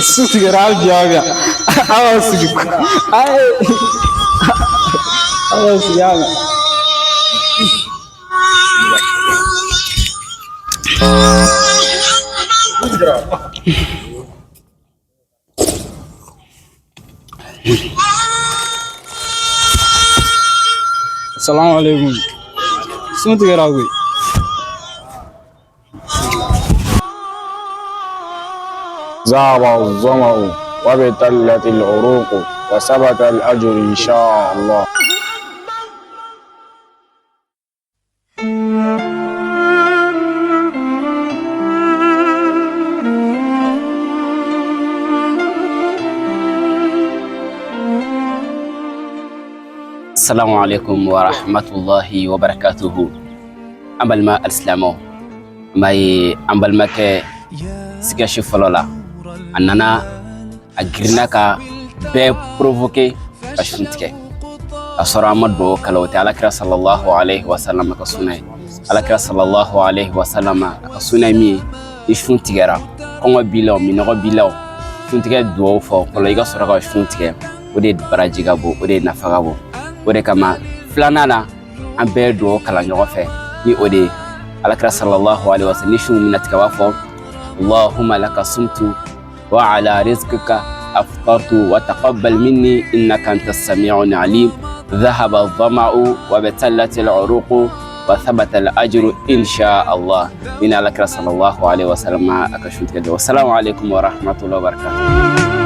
Sun tigɛra hali bi aw bɛ yan. Aw b'aw sigi. Ayi. Aw b'aw sigi aw bɛ. Salamu alaikum. Sun tigɛra koyi. ذهب الظمأ وابتلت العروق وثبت الأجر إن شاء الله. Assalamu alaikum wa rahmatullahi wa barakatuhu. An balima alisilamɛw, an b'a ye an balimakɛ sketch fɔlɔ la, a nana a girinna ka bɛɛ provoquer ka sun tigɛ ka sɔrɔ an ma dugawu kalan. O tɛ alakira sallallahu alaihi wasallam ka suna ye. Alakira sallallahu alaihi wasallam a ka suna ye min ye, ni sun tigɛra, kɔngɔ b'i la o, minnɔgɔ b'i la o, suntigɛ dugawu fɔ fɔlɔ, i ka sɔrɔ ka sun tigɛ. O de baraji ka bon, o de nafa ka bon. O de kama filanan na, an bɛɛ ye dugawu kalan ɲɔgɔn fɛ ni o de ye alakira sallallahu alaihi wasallam. Ni sun bɛna tigɛ, a b'a fɔ: Allahumma laka sumtu wa ala rizqika aftartu wa taqabbal minni innaka anta sami'un alim dhahaba adh-dhama'u wa batalat al-uruqu wa thabata al-ajru insha Allah. Ni alakira sallallahu alaihi wasallam a ka sun tigɛ. Assalamu alaikum wa rahmatullahi wa barakatuh.